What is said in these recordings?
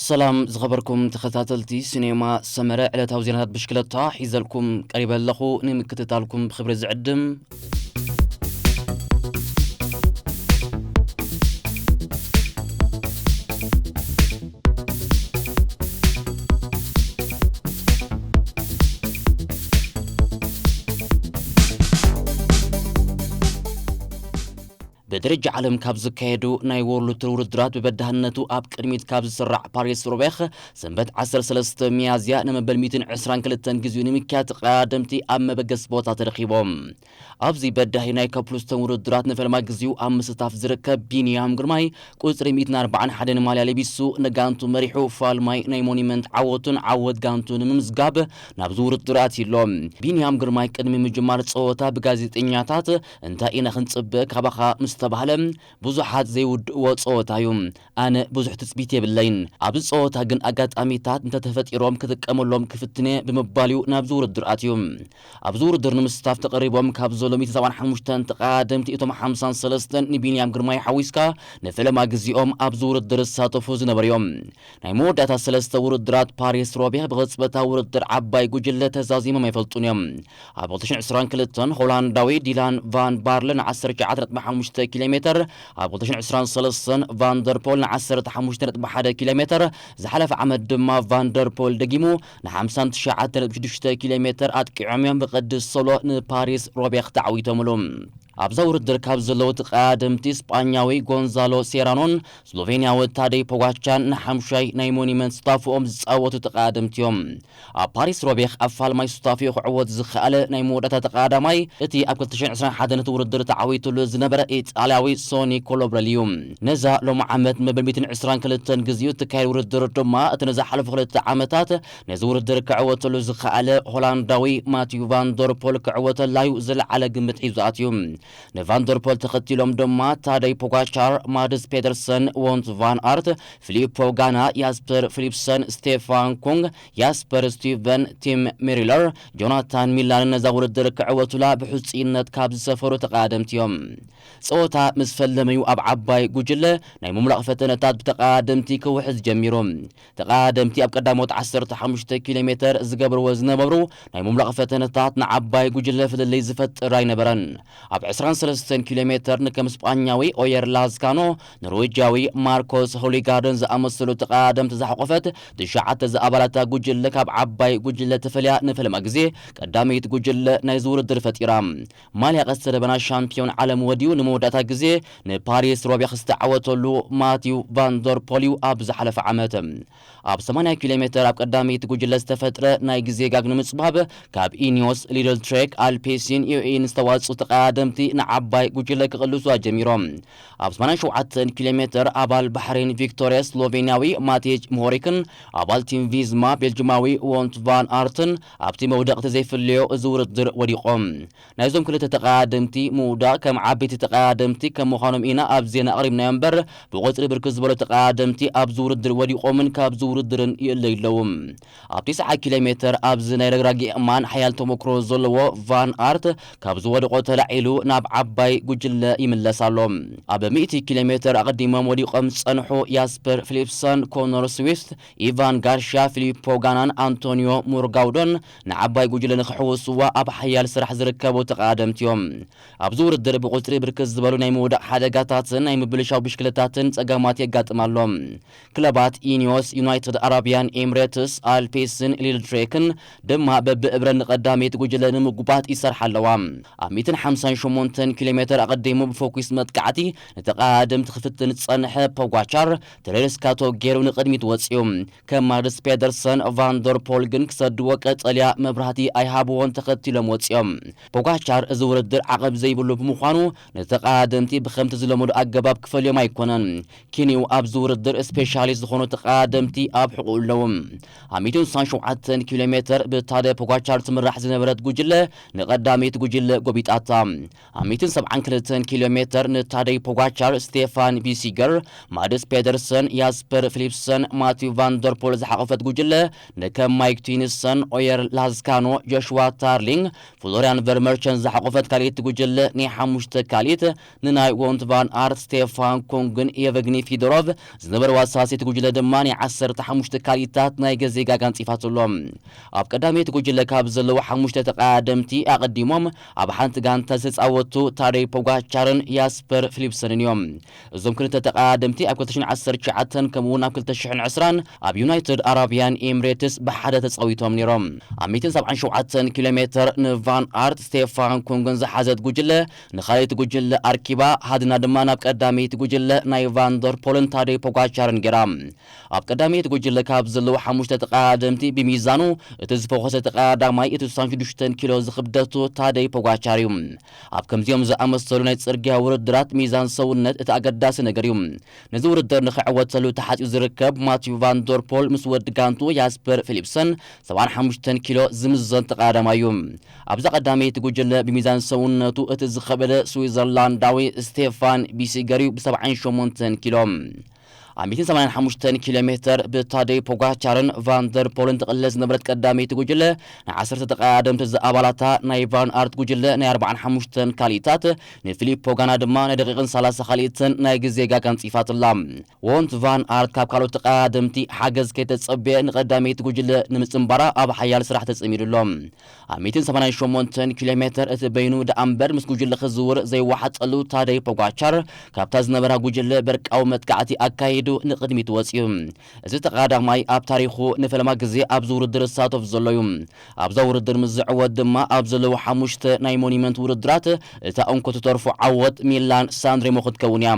ሰላም ዝኸበርኩም ተኸታተልቲ ሲኔማ ሰመረ፣ ዕለታዊ ዜናታት ብሽክለታ ሒዘልኩም ቀሪበ ኣለኹ። ንምክትታልኩም ብኽብሪ ዝዕድም። ብደረጃ ዓለም ካብ ዝካየዱ ናይ ወርልድ ቱር ውድድራት ብበዳህነቱ ኣብ ቅድሚት ካብ ዝስራዕ ፓሪስ ሮቤኽ ሰንበት ዓሰርተ ሰለስተ ሚያዝያ ንመበል ሚእትን ዕስራን ክልተን ግዜኡ ንምክያድ ተቐዳደምቲ ኣብ መበገሲ ቦታ ተረኺቦም። ኣብዚ በዳሂ ናይ ኮፕልስቶን ውድድራት ንፈለማ ግዜኡ ኣብ ምስታፍ ዝርከብ ቢንያም ግርማይ ቁጽሪ ሚእትን ኣርባዓን ሓደን ማልያ ለቢሱ ንጋንቱ መሪሑ ፋልማይ ናይ ሞኒመንት ዓወቱን ዓወት ጋንቱ ንምምዝጋብ ናብዚ ውድድር ኣትዩ ኣሎ። ቢንያም ግርማይ ቅድሚ ምጅማር ጸወታ ብጋዜጠኛታት እንታይ ኢና ክንጽበ ካባኻ ምስ ተባህለ፣ ብዙሓት ዘይውድእዎ ጸወታ እዩ። ኣነ ብዙሕ ትጽቢት የብለይን። ኣብዚ ጸወታ ግን ኣጋጣሚታት እንተተፈጢሮም ክጥቀመሎም ክፍትነ ብምባል እዩ ናብዚ ውድድር ኣትዩ። ኣብዚ ውድድር ንምስታፍ ተቐሪቦም ካብ ዘሎ ሚእትን ሰብዓን ሓሙሽተን ተቐዳደምቲ እቶም ሓምሳን ሰለስተን ንቢንያም ግርማይ ሓዊስካ ንፈለማ ግዜኦም ኣብዚ ውድድር ዝሳተፉ ዝነበሩ እዮም። ናይ መወዳእታ ሰለስተ ውድድራት ፓሪስ ሮቤኽ ብቕጽበታ ውድድር ዓባይ ጉጅለ ተዛዚሞም ኣይፈልጡን እዮም። ኣብ ክልተ ሽሕን ዕስራን ክልተን ሆላንዳዊ ዲላን ቫን ባርለ ን ዓሰርተ ትሽዓተ ነጥቢ ሓሙሽተ ኪሎ ሜተር፣ ኣብ ክልተ ሽሕን ዕስራን ሰለስተን ቫን ደር ፖል ን ዓሰርተ ሓሙሽተ ነጥቢ ሓደ ኪሎ ሜተር፣ ዝሓለፈ ዓመት ድማ ቫን ደር ፖል ደጊሙ ን ሓምሳን ትሽዓተ ነጥቢ ሽዱሽተ ኪሎ ሜተር ኣጥቂዖም እዮም ብቕድስ ሶሎ ንፓሪስ ሮቤኽ ተዓዊቶምሉ። ኣብዛ ውድድር ካብ ዘለዉ ተቐዳደምቲ ስጳኛዊ ጎንዛሎ ሴራኖን ስሎቬንያዊ ታደይ ፖጋቻን ንሓምሻይ ናይ ሞኒመንት ስታፍኦም ዝጻወቱ ተቐዳደምቲ እዮም። ኣብ ፓሪስ ሮቤኽ ኣብ ፋልማይ ስታፊዮ ክዕወት ዝኸኣለ ናይ መወዳእታ ተቐዳዳማይ እቲ ኣብ ክልተ ሽሕን ዕስራን ሓደን እቲ ውድድር ተዓዊቱሉ ዝነበረ ኢጣልያዊ ሶኒ ኮሎብረሊ እዩ። ነዛ ሎሚ ዓመት መበል ሚእትን ዕስራን ክልተን ግዜኡ እትካየድ ውድድር ድማ እቲ ንዝሓለፉ ክልተ ዓመታት ነዚ ውድድር ክዕወተሉ ዝኸኣለ ሆላንዳዊ ማቲዩ ቫን ደር ፖል ክዕወተላ እዩ ዝለዓለ ግምት ሒዙ ኣትዩ። ንቫን ደር ፖል ተኸቲሎም ድማ ታደይ ፖጋቻር፣ ማድስ ፔደርሰን፣ ዎንት ቫን ኣርት፣ ፊሊፖ ጋና፣ ያስፐር ፊሊፕሰን፣ ስቴፋን ኩንግ፣ ያስፐር ስቲቨን፣ ቲም ሜሪለር፣ ጆናታን ሚላንን ነዛ ውድድር ክዕወቱላ ብሕጹይነት ካብ ዝሰፈሩ ተቐዳደምቲ እዮም። ጸወታ ምስ ፈለመዩ ኣብ ዓባይ ጉጅለ ናይ ምምላቕ ፈተነታት ብተቐዳደምቲ ክውሕዝ ጀሚሩ። ተቐዳደምቲ ኣብ ቀዳሞት ዓሰርተ ሓሙሽተ ኪሎ ሜተር ዝገብርዎ ዝነበሩ ናይ ምምላቕ ፈተነታት ንዓባይ ጉጅለ ፍልልይ ዝፈጥር ኣይነበረን። ኣብ ዕስራን ሰለስተን ኪሎ ሜተር ንከም ስጳኛዊ ኦየር ላዝካኖ፣ ኖርዌጃዊ ማርኮስ ሆሊጋርድን ዝኣመሰሉ ተቐዳደምቲ ዝሓቖፈት ትሽዓተ ዝኣባላታ ጉጅለ ካብ ዓባይ ጉጅለ ተፈልያ ንፈለማ ግዜ ቀዳመይቲ ጉጅለ ናይዚ ውድድር ፈጢራ። ማልያ ቀስተ ደበና ሻምፒዮን ዓለም ወዲኡ ንመወዳእታ ግዜ ንፓሪስ ሮቤኽ ዝተዓወተሉ ማቲው ቫን ደር ፖል እዩ ኣብ ዝሓለፈ ዓመት። ኣብ ሰማንያ ኪሎ ሜተር ኣብ ቀዳመይቲ ጉጅለ ዝተፈጥረ ናይ ግዜ ጋግ ንምጽባብ ካብ ኢኒዮስ፣ ሊድል ትሬክ፣ ኣልፔሲን ዩኤኢን ዝተዋጽኡ ተቐዳደምቲ ንዓባይ ጉጅለ ክቕልሱ ኣጀሚሮም። ኣብ ሰማንያን ሸውዓተን ኪሎ ሜተር ኣባል ባሕሬን ቪክቶርያ ስሎቬንያዊ ማቴጅ ሞሆሪክን ኣባል ቲም ቪዝማ ቤልጅማዊ ዎንት ቫን ኣርትን ኣብቲ መውደቕቲ ዘይፍለዮ እዚ ውድድር ወዲቖም። ናይዞም ክልተ ተቐዳደምቲ ምውዳቕ ከም ዓበይቲ ተቐዳደምቲ ከም ምዃኖም ኢና ኣብ ዜና ኣቕሪብናዮ እምበር፣ ብቑጽሪ ብርክት ዝበሉ ተቐዳደምቲ ኣብዚ ውድድር ወዲቖምን ካብዚ ውድድርን ይእለዩ ኣለዉ። ኣብ ተስዓ ኪሎ ሜተር ኣብዚ ናይ ረግራጊ እማን ሓያል ተመክሮ ዘለዎ ቫን ኣርት ካብ ዝወደቖ ተላዒሉ ናብ ዓባይ ጉጅለ ይምለስ ኣሎ። ኣብ ሚእቲ ኪሎ ሜተር ኣቐዲሞም ወዲቖም ዝጸንሑ ያስፐር ፊሊፕሰን፣ ኮኖር ስዊፍት፣ ኢቫን ጋርሻ፣ ፊሊፖ ጋናን ኣንቶኒዮ ሙርጋውዶን ንዓባይ ጉጅለ ንክሕውስዋ ኣብ ሓያል ስራሕ ዝርከቡ ተቐዳደምቲ እዮም። ኣብዚ ውድድር ብቑጽሪ ብርክት ዝበሉ ናይ ምውዳቕ ሓደጋታትን ናይ ምብልሻው ብሽክለታትን ጸገማት የጋጥም ኣሎ። ክለባት ኢኒዮስ፣ ዩናይትድ ኣረቢያን ኤምሬትስ፣ ኣልፔስን ሊድል ትሬክን ድማ በብእብረን ንቐዳመይቲ ጉጅለ ንምጉባት ይሰርሓ ኣለዋ። ኣብ ሚእትን ሓምሳን ሸሞንተን ኪሎ ሜተር ኣቐዲሙ ብፎኩስ መጥቃዕቲ ንተቐዳደምቲ ክፍትን ዝጸንሐ ፖጋቻር ትሬድ ስካቶ ገይሩ ንቕድሚት ወጺኡ። ከም ማድስ ፔደርሰን፣ ቫን ደር ፖል ግን ክሰድዎ ቀጠልያ መብራህቲ ኣይሃብዎን ተኸቲሎም ወጺኦም። ፖጋቻር እዚ ውድድር ዓቐብ ዘይብሉ ብምዃኑ ንተቐዳደምቲ ብኸምቲ ዝለመዱ ኣገባብ ክፈልዮም ኣይኮነን። ኪንዩ ኣብዚ ውድድር ስፔሻሊስት ዝኾኑ ተቐዳደምቲ ኣብ ሕቑኡ ኣለዉ። ኣብ ሚእትን ስሳን ሸውዓተን ኪሎ ሜተር ብታደ ፖጋቻር ትምራሕ ዝነበረት ጉጅለ ንቐዳመይቲ ጉጅለ ጎቢጣታ። ኣብ ሚእትን ሰብዓን ክልተን ኪሎ ሜተር ንታደይ ፖጋቻር፣ ስቴፋን ቢሲገር፣ ማድስ ፔደርሰን፣ ያስፐር ፊሊፕሰን፣ ማቲው ቫንደርፖል ዝሓቆፈት ጉጅለ፣ ንከም ማይክ ቲኒሰን፣ ኦየር ላዝካኖ፣ ጆሽዋ ታርሊንግ፣ ፍሎሪያን ቨርመርቸን ዝሓቆፈት ካልኢት ጉጅለ፣ ናይ ሓሙሽተ ካልኢት ንናይ ወንት ቫን ኣርት፣ ስቴፋን ኮንግን የቨግኒ ፊዶሮቭ ዝነበርዋ ሳልሰይቲ ጉጅለ ድማ ናይ ዓሰርተ ሓሙሽተ ካልኢታት ናይ ግዜ ጋጋ ኣንጺፋትሎም። ኣብ ቀዳመይቲ ጉጅለ ካብ ዘለዉ ሓሙሽተ ተቐዳደምቲ ኣቐዲሞም ኣብ ሓንቲ ጋንታ ዝተጻወቱ ታደይ ፖጋቻርን ያስፐር ፊሊፕሰንን እዮም። እዞም ክልተ ተቐዳደምቲ ኣብ ክልተ ሽሕን ዓሰርተ ትሽዓተን ከምኡ እውን ኣብ ክልተ ሽሕን ዕስራን ኣብ ዩናይትድ ኣረቢያን ኤምሬትስ ብሓደ ተጻዊቶም ነይሮም። ኣብ ሚእትን ሰብዓን ሸውዓተን ኪሎ ሜተር ንቫን ኣርት፣ ስቴፋን ኮንግን ዝሓዘት ጉጅለ ንኻልኣይቲ ጉጅለ ኣርኪባ፣ ሃድና ድማ ናብ ቀዳመይቲ ጉጅለ ናይ ቫንደር ፖልን ታደይ ፖጋቻርን ገይራ። ኣብ ቀዳመይቲ ጉጅለ ካብ ዘለዉ ሓሙሽተ ተቐዳደምቲ ብሚዛኑ እቲ ዝፈኾሰ ተቐዳዳማይ እቲ ስሳን ሽዱሽተን ኪሎ ዝኽብደቱ ታደይ ፖጋቻር እዩ። ኣብ ከምዚኦም ዝኣመሰሉ ናይ ጽርግያ ውድድራት ሚዛን ሰውነት እቲ ኣገዳሲ ነገር እዩ። ነዚ ውድድር ንኽዕወተሉ ተሓጺኡ ዝርከብ ማቲው ቫንደርፖል ምስ ወዲ ጋንቱ ያስፐር ፊሊፕሰን ሰብዓን ሓሙሽተን ኪሎ ዝምዘን ተቐዳዳማይ እዩ። ኣብዛ ቀዳመይቲ ጉጅለ ብሚዛን ሰውነቱ እቲ ዝኸበደ ስዊዘርላንዳዊ ስቴፋን ቢሲገር እዩ ብ ሰብዓን ሸሞንተን ኪሎ። ኣብ ሚእትን ሰማንያን ሓሙሽተን ኪሎ ሜተር ብታደይ ፖጋቻርን ቫንደር ፖልን ትቕለስ ዝነበረት ቀዳመይቲ ጉጅለ፣ ናይ ዓሰርተ ተቐዳደምቲ ዝኣባላታ ናይ ቫን ኣርት ጉጅለ ናይ ኣርባዓን ሓሙሽተን ካልኢታት፣ ንፊሊፕ ፖጋና ድማ ናይ ደቂቕን ሰላሳ ካልኢትን ናይ ግዜ ጋጋ ኣንጺፋትላ። ወንት ቫን ኣርት ካብ ካልኦት ተቐዳደምቲ ሓገዝ ከይተጸበየ ንቐዳመይቲ ጉጅለ ንምጽንባራ ኣብ ሓያል ስራሕ ተጸሚዱ ኣሎ። ኣብ ሚእትን ሰማንያን ሸሞንተን ኪሎ ሜተር እቲ በይኑ ደኣ እምበር ምስ ጉጅለ ክዝውር ዘይወሓጠሉ ታደይ ፖጋቻር፣ ካብታ ዝነበራ ጉጅለ በርቃዊ መጥቃዕቲ ኣካይዱ ንቕድሚት ወጺኡ። እዚ ተቐዳዳማይ ኣብ ታሪኹ ንፈለማ ግዜ ኣብዚ ውድድር ዝሳተፍ ዘሎ እዩ። ኣብዛ ውድድር ምስ ዝዕወት ድማ ኣብ ዘለዉ ሓሙሽተ ናይ ሞኒመንት ውድድራት እታ እንኮ ትተርፎ ዓወት ሚላን ሳንሬሞ ክትከውን እያ።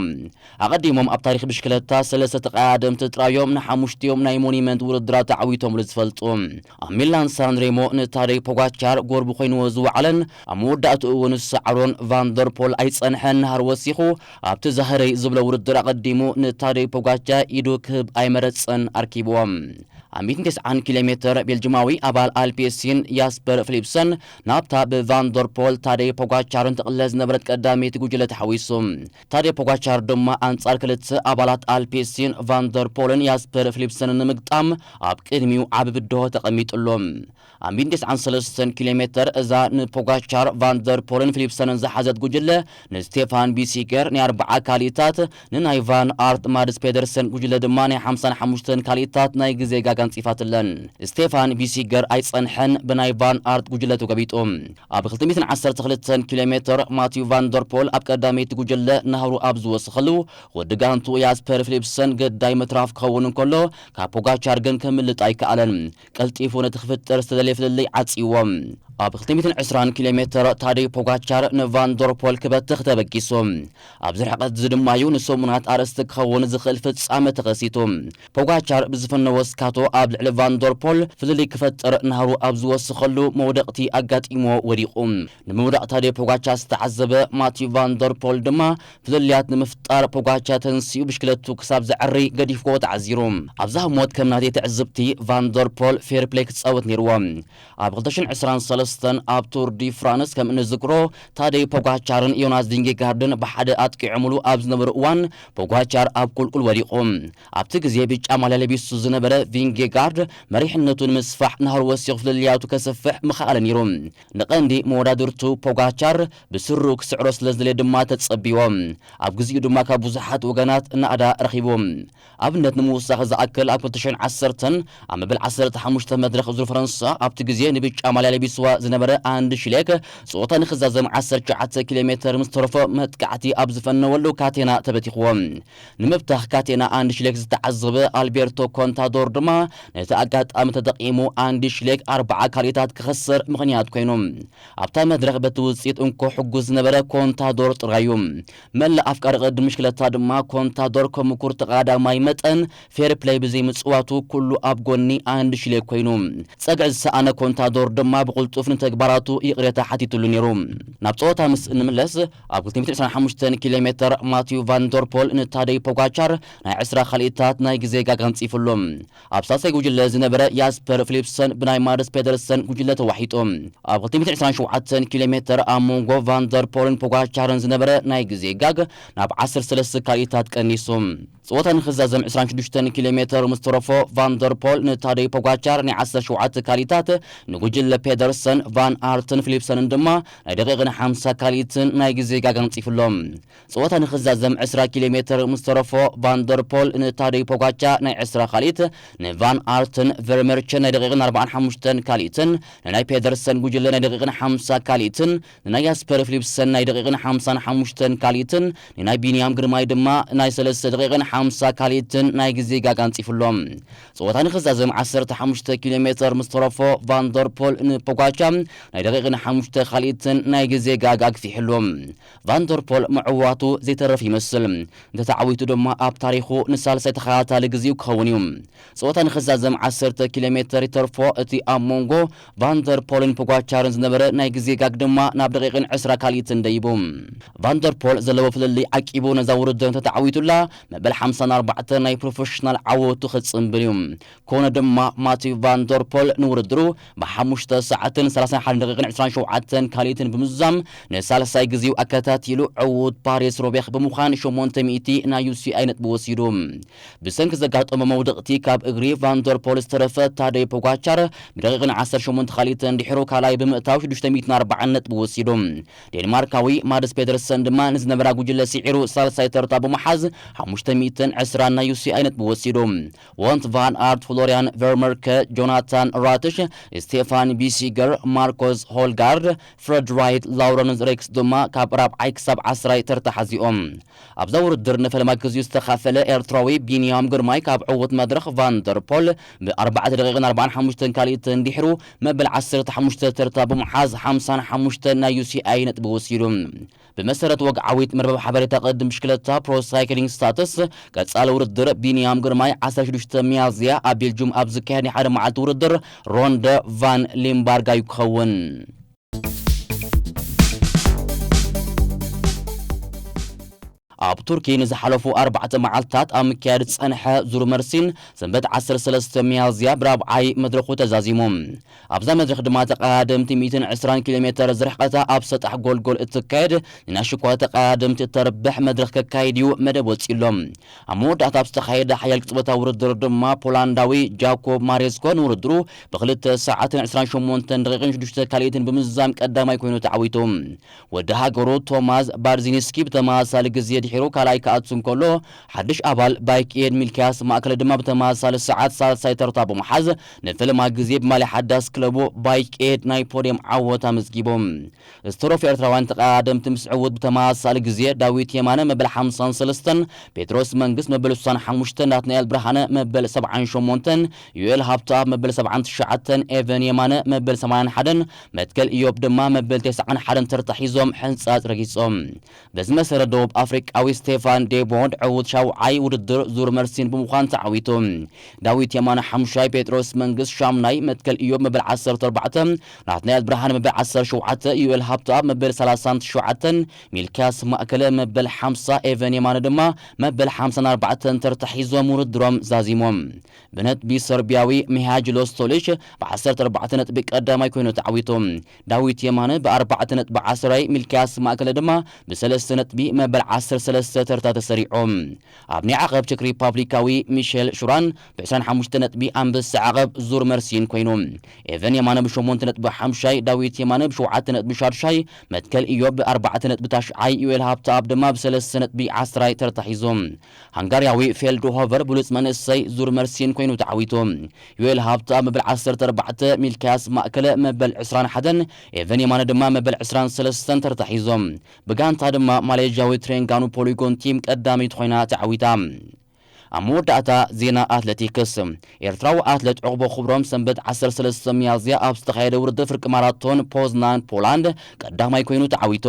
ኣቐዲሞም ኣብ ታሪኽ ብሽክለታ ሰለስተ ተቐዳደምቲ ጥራዮም ንሓሙሽቲኦም ናይ ሞኒመንት ውድድራት ተዓዊቶምሉ ዝፈልጡ። ኣብ ሚላን ሳንሬሞ ንታደይ ፖጋቻር ጎርቢ ኮይንዎ ዝወዓለን ኣብ መወዳእትኡ እውን ዝሰዓሮን ቫንደርፖል ኣይጸንሐን፣ ናህሪ ወሲኹ ኣብቲ ዛህረይ ዝብሎ ውድድር ኣቐዲሙ ንታደይ ፖጋቻ ኢዱ ክህብ ኣይመረጸን፣ ኣርኪብዎም። ኣብ ሚእትን ተስዓን ኪሎ ሜተር ቤልጅማዊ ኣባል ኣልፔሲን ያስፐር ፊሊፕሰን ናብታ ብቫንደርፖል ታደይ ፖጋቻርን ትቕለስ ዝነበረት ቀዳመይቲ ጉጅለ ተሓዊሱ። ታደይ ፖጋቻር ድማ ኣንጻር ክልተ ኣባላት ኣልፔሲን ቫንደርፖልን ያስፐር ፊሊፕሰንን ንምግጣም ኣብ ቅድሚኡ ዓቢ ብድሆ ተቐሚጥሉ። ኣብ ሚእትን ተስዓን ሰለስተን ኪሎ ሜተር እዛ ንፖጋቻር፣ ቫንደርፖልን ፊሊፕሰንን ዝሓዘት ጉጅለ ንስቴፋን ቢሲገር ናይ ኣርብዓ ካልኢታት፣ ንናይ ቫን ኣርት፣ ማድስ ፔደርሰን ጉጅለ ድማ ናይ ሓምሳን ሓሙሽተን ካልኢታት ናይ ግዜ ጋጋ ኣንጺፋትለን። ስቴፋን ቢሲገር ኣይጸንሐን፣ ብናይ ቫን ኣርት ጉጅለ ተገቢጡ። ኣብ ክልተ ሚእትን ዓሰርተ ክልተን ኪሎ ሜተር ማቲው ቫንደርፖል ኣብ ቀዳመይቲ ጉጅለ ናህሩ ኣብ ዝወሰኸሉ፣ ወዲ ጋንቱ ያስፐር ፊሊፕሰን ገዳይ ምትራፍ ክኸውን እንከሎ፣ ካብ ፖጋቻር ግን ከምልጥ ኣይከኣለን። ቀልጢፉ ነቲ ክፍጠር ዝተደልየ ፍልልይ ዓጽይዎ። ኣብ ክልተ ሚእትን ዕስራን ኪሎ ሜተር ታደይ ፖጋቻር ንቫንደርፖል ክበትኽ ተበጊሱ። ኣብዚ ርሕቀት እዚ ድማ እዩ ንሰሙናት ኣርእስቲ ክኸውን ዝኽእል ፍጻመ ተኸሲቱ። ፖጋቻር ብዝፈነዎ ስካቶ ኣብ ልዕሊ ቫንደርፖል ፍልልይ ክፈጥር ናህሩ ኣብ ዝወሰኸሉ መውደቕቲ ኣጋጢሞ ወዲቑ። ንምውዳቕ ታደይ ፖጋቻር ዝተዓዘበ ማቲው ቫንደርፖል ድማ ፍልልያት ንምፍጣር ፖጋቻር ተንሲኡ ብሽክለቱ ክሳብ ዘዕሪ ገዲፍዎ ተዓዚሩ። ኣብዛ ህሞት ከም ናተይ ትዕዝብቲ ቫንደርፖል ፌር ፕሌይ ክጻወት ነይርዎ። ኣብ ክልተ ሽሕን ዕስራን ሰለስተን ኣብ ቱር ዲ ፍራንስ ከም እንዝክሮ ታደይ ፖጋቻርን ዮናስ ቪንጌጋርድን ብሓደ ኣጥቂዖምሉ ኣብ ዝነበሩ እዋን ፖጋቻር ኣብ ቁልቁል ወዲቑ። ኣብቲ ግዜ ብጫ ማልያ ለቢሱ ዝነበረ ቪንጌጋርድ መሪሕነቱ ንምስፋሕ ናህሩ ወሲኹ ፍልልያቱ ከስፍሕ ምኸኣለ ነይሩ። ንቐንዲ መወዳድርቱ ፖጋቻር ብስሩ ክስዕሮ ስለ ዝደለየ ድማ ተጸቢዎ። ኣብ ግዚኡ ድማ ካብ ብዙሓት ወገናት ናእዳ ረኺቡ። ኣብነት ንምውሳኽ ዝኣክል ኣብ ክልተ ሽሕን ዓሰርተን ኣብ መበል ዓሰርተ ሓሙሽተ መድረኽ ዙር ፈረንሳ ኣብቲ ግዜ ንብጫ ማልያ ለቢስዋ ዝነበረ ኣንዲ ሽሌክ ጸወታ ንኽዛዘም ዓሰርተ ትሽዓተ ኪሎ ሜተር ምስ ተረፎ መጥቃዕቲ ኣብ ዝፈነወሉ ካቴና ተበቲኽዎ። ንምብታኽ ካቴና ኣንዲ ሽሌክ ዝተዓዘበ ኣልቤርቶ ኮንታዶር ድማ ነቲ ኣጋጣሚ ተጠቒሙ ኣንዲ ሽሌክ ኣርብዓ ካልኢታት ክኸስር ምኽንያት ኮይኑ። ኣብታ መድረኽ በቲ ውጽኢት እንኮ ሕጉስ ዝነበረ ኮንታዶር ጥራይ እዩ። መላእ ኣፍቃሪ ቅድድም ብሽክለታ ድማ ኮንታዶር ከም ምኩር ተቐዳዳማይ መጠን ፌር ፕለይ ብዘይምጽዋቱ ኩሉ ኣብ ጎኒ ኣንዲ ሽሌክ ኮይኑ። ጸግዒ ዝሰኣነ ኮንታዶር ድማ ብቕልጡፍ ንተግባራቱ ይቕሬታ ሓቲትሉ ነይሩ። ናብ ጸወታ ምስ እንምለስ ኣብ ክልተ ሚእትን ዕስራን ሓሙሽተን ኪሎ ሜተር ማቲው ቫንደርፖል ንታደይ ፖጋቻር ናይ ዕስራ ካልኢታት ናይ ግዜ ጋጋ ኣንጺፍሉ። ኣብ ሳልሳይ ጉጅለ ዝነበረ ያስፐር ፊሊፕሰን ብናይ ማድስ ፔደርሰን ጉጅለ ተዋሒጡ። ኣብ ክልተ ሚእትን ዕስራን ሸውዓተን ኪሎ ሜትር ኣብ መንጎ ቫንደርፖልን ፖጋቻርን ዝነበረ ናይ ግዜ ጋግ ናብ ዓሰርተ ሰለስተ ካልኢታት ቀኒሱ። ጸወታ ንኽዛዘም ዕስራን ሽዱሽተን ኪሎ ሜትር ምስ ተረፎ፣ ቫንደርፖል ንታደይ ፖጋቻር ናይ ዓሰርተ ሸውዓተ ካልኢታት፣ ንጉጅለ ፔደርሰን፣ ቫን ኣርትን ፊሊፕሰንን ድማ ናይ ደቂቕን ሓምሳ ካልኢትን ናይ ግዜ ጋግ ኣንጺፍሎም። ጸወታ ንኽዛዘም ዕስራ ኪሎ ሜትር ምስ ተረፎ፣ ቫንደርፖል ንታደይ ፖጋቻ ናይ ዕስራ ካልኢት፣ ንቫን ኣርትን ቨርመርቸን ናይ ደቂቕን ኣርባዓን ሓሙሽተን ካልኢትን፣ ንናይ ፔደርሰን ጉጅለ ናይ ደቂቕን ሓምሳ ካልኢትን፣ ንናይ ያስፐር ፊሊፕሰን ናይ ደቂቕን ሓምሳን ሓሙሽተን ካልኢትን፣ ንናይ ቢንያም ግርማይ ድማ ናይ ሰለስተ ደቂቕን ሓምሳ ካልኢትን ናይ ግዜ ጋግ ኣንጺፍሎም። ጸወታ ንኽዛዘም ዓሰርተ ሓሙሽተ ኪሎ ሜትር ምስ ተረፎ፣ ቫንደርፖል ንፖጋቻ ናይ ደቂቕን ሓሙሽተ ካልኢትን ናይ ግዜ ጋግ ኣግፊሕሉ። ቫንደርፖል ምዕዋቱ ዘይተርፍ ይመስል። እንተተዓዊቱ ድማ ኣብ ታሪኹ ንሳልሳይ ተኸታታሊ ግዜኡ ክኸውን እዩ። ጸወታ ንኽዛዘም ዓሰርተ ኪሎ ሜትር ይተርፎ፣ እቲ ኣብ መንጎ ቫንደርፖልን ፖጋቻርን ዝነበረ ናይ ግዜ ጋግ ድማ ናብ ደቂቕን ዕስራ ካልኢትን ደይቡ። ቫንደርፖል ዘለዎ ፍልልይ ዓቂቡ ነዛ ውድድር እንተተዓዊቱላ፣ መበል ሓምሳን ኣርባዕተን ናይ ፕሮፌሽናል ዓወቱ ክጽንብል እዩ። ኮነ ድማ ማቲው ቫንደርፖል ንውድድሩ ብሓሙሽተ ሰዓትን ሰላሳን ሓደን ደቂቕን ዕስራን ሸውዓተን ካልኢትን ብምዝዛም ንሳልሳይ ግዜኡ ኣከታቲሉ ዕዉት ፓሪስ ሮቤኽ ብምዃን ሸሞንተ ሚእቲ ናይ ዩ ሲ ኣይ ነጥቢ ወሲዱ። ብሰንኪ ዘጋጠሞ መውደቕቲ ካብ እግሪ ቫንደርፖል ዝተረፈ ታደይ ፖጋቻር ብደቂቕን ዓሰርተ ሸሞንተ ካልኢትን ድሕሩ ካልኣይ ብምእታው ሽዱሽተ ሚእትን ኣርባዓን ነጥቢ ወሲዱ። ዴንማርካዊ ማድስ ፔደርሰን ድማ ንዝነበራ ጉጅለ ስዒሩ ሳልሳይ ተርታ ብምሓዝ ሓሙሽተ ሚእትን ዕስራን ናይ ዩ ሲ ኣይ ነጥቢ ወሲዱ። ወንት ቫን ኣርት፣ ፍሎሪያን ቨርመርከ፣ ጆናታን ራትሽ፣ ስቴፋን ቢሲገር፣ ማርኮስ ሆልጋርድ፣ ፍረድ ራይት፣ ላውረንስ ሬክስ ድማ ካብ ራብዓይ ክሳብ ዓስራይ ተርታ ሓዚኦም። ኣብዛ ውድድር ንፈለማ ግዜኡ ዝተኻፈለ ኤርትራዊ ቢንያም ግርማይ ካብ ዕዉት መድረኽ ቫንደርፖል ብኣርባዕተ ደቂቕን ኣርባዓን ሓሙሽተን ካልኢትን ድሕሩ መበል ዓሰርተ ሓሙሽተ ተርታ ብምሓዝ ሓምሳን ሓሙሽተን ናይ ዩ ሲ ኣይ ነጥቢ ወሲዱ። ብመሰረት ወግዓዊት መርበብ ሓበሬታ ቅድም ብሽክለታ ፕሮ ሳይክሊንግ ስታትስ፣ ቀጻሊ ውድድር ቢንያም ግርማይ ዓሰርተ ሽዱሽተ ሚያዝያ ኣብ ቤልጁም ኣብ ዝካየድ ናይ ሓደ መዓልቲ ውድድር ሮንደ ቫን ሊምባርጋ እዩ ክኸውን። ኣብ ቱርኪ ንዝሓለፉ ኣርባዕተ መዓልታት ኣብ ምክያድ ዝጸንሐ ዙር መርሲን ሰንበት ዓሰርተ ሰለስተ ሚያዝያ ብራብዓይ መድረኹ ተዛዚሙ። ኣብዛ መድረኽ ድማ ተቐዳደምቲ ሚእትን ዕስራን ኪሎ ሜተር ዝርሕቐታ ኣብ ሰጣሕ ጎልጎል እትካየድ ንናሽኳ ተቐዳደምቲ እተርብሕ መድረኽ ከካይድ እዩ መደብ ወጺእሎም። ኣብ መወዳእታ ኣብ ዝተኻየደ ሓያል ቅጽበታዊ ውድድር ድማ ፖላንዳዊ ጃኮብ ማሬስኮ ንውድድሩ ብክልተ ሰዓትን ዕስራን ሸሞንተን ደቂቕን ሽዱሽተ ካልኢትን ብምዝዛም ቀዳማይ ኮይኑ ተዓዊቱ። ወዲ ሃገሩ ቶማስ ባርዚኒስኪ ብተመሳሳሊ ግዜ ድሒሩ ካልኣይ ክኣቱ እንከሎ፣ ሓድሽ ኣባል ባይክ ኤድ ሚልክያስ ማእከለ ድማ ብተመሳሳሊ ሰዓት ሳልሳይ ተርታ ብምሓዝ ንፈለማ ግዜ ብማልያ ሓዳስ ክለቡ ባይክ ኤድ ናይ ፖድየም ዓወት ኣመዝጊቡ። ዝተረፉ ኤርትራውያን ተቐዳደምቲ ምስ ዕዉት ብተመሳሳሊ ግዜ ዳዊት የማነ መበል ሓምሳን ሰለስተን፣ ጴጥሮስ መንግስት መበል ስሳን ሓሙሽተን፣ ናትናኤል ብርሃነ መበል ሰብዓን ሸሞንተን፣ ዩኤል ሃብተኣብ መበል ሰብዓን ትሽዓተን፣ ኤቨን የማነ መበል ሰማንያን ሓደን፣ መትከል ኢዮብ ድማ መበል ተስዓን ሓደን ተርታ ሒዞም ሕንጻጽ ረጊጾም። በዚ መሰረት ደቡብ ኣፍሪቃዊ ስቴፋን ዴቦንድ ዕዉት ሻውዓይ ውድድር ዙር መርሲን ብምዃን ተዓዊቱ። ዳዊት የማነ ሓሙሻይ፣ ጴጥሮስ መንግስት ሻምናይ፣ መትከል ኢዮብ መበል ዓሰርተ ኣርባዕተ፣ ናትናኤል ብርሃን መበል ዓሰርተ ሸውዓተ፣ ዩኤል ሃብተኣብ መበል ሰላሳን ትሽዓተን፣ ሚልክያስ ማእከለ መበል ሓምሳ፣ ኤቨን የማነ ድማ መበል ሓምሳን ኣርባዕተን ተርታ ሒዞም ውድድሮም ዛዚሞም። ብነጥቢ ሰርቢያዊ ሚሃጅሎ ስቶሊች ብዓሰርተ ኣርባዕተ ነጥቢ ቀዳማይ ኮይኑ ተዓዊቱ። ዳዊት የማነ ብኣርባዕተ ነጥቢ ዓስራይ፣ ሚልክያስ ማእከለ ድማ ብሰለስተ ነጥቢ መበል ዓሰርተ ሰለስተ ተርታ ተሰሪዖም። ኣብ ናይ ዓቐብ ቸክ ሪፓብሊካዊ ሚሼል ሹራን ብዕስራን ሓሙሽተ ነጥቢ ኣንበሳ ዓቐብ ዙር መርሲን ኮይኑ። ኤቨን የማነ ብሸሞንተ ነጥቢ ሓምሻይ፣ ዳዊት የማነ ብሸውዓተ ነጥቢ ሻድሻይ፣ መትከል ኢዮብ ብኣርባዕተ ነጥቢ ታሽዓይ፣ ዩኤል ሃብተኣብ ድማ ብሰለስተ ነጥቢ ዓስራይ ተርታ ሒዞም። ሃንጋርያዊ ፌልድሆቨር ብሉጽ መንእሰይ ዙር መርሲን ኮይኑ ተዓዊቱ። ዩኤል ሃብተኣብ መበል ዓሰርተ ኣርባዕተ፣ ሚልክያስ ማእከለ መበል ዕስራን ሓደን፣ ኤቨን የማነ ድማ መበል ዕስራን ሰለስተን ተርታ ሒዞም። ብጋንታ ድማ ማሌዥያዊ ትሬንጋኑ ፖሊጎን ቲም ቀዳመይቲ ኮይና ተዓዊታ። ኣብ መወዳእታ ዜና ኣትሌቲክስ፣ ኤርትራዊ ኣትሌት ዕቑቦ ክብሮም ሰንበት ዓሰርተ ሰለስተ ሚያዝያ ኣብ ዝተኻየደ ውድድር ፍርቂ ማራቶን ፖዝናን ፖላንድ ቀዳማይ ኮይኑ ተዓዊቱ።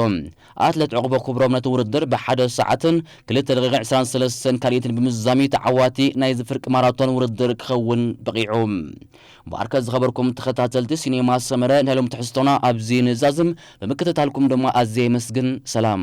ኣትሌት ዕቑቦ ክብሮም ነቲ ውድድር ብሓደ ሰዓትን ክልተ ደቂቕን ዕስራን ሰለስተን ካልኢትን ብምዝዛም እዩ ተዓዋቲ ናይዚ ፍርቂ ማራቶን ውድድር ክኸውን በቒዑ። እምበኣርከ ዝኸበርኩም ተኸታተልቲ ሲኔማ ሰመረ፣ ናይ ሎም ትሕዝቶና ኣብዚ ንዛዝም። ብምክትታልኩም ድማ ኣዝየ የመስግን። ሰላም።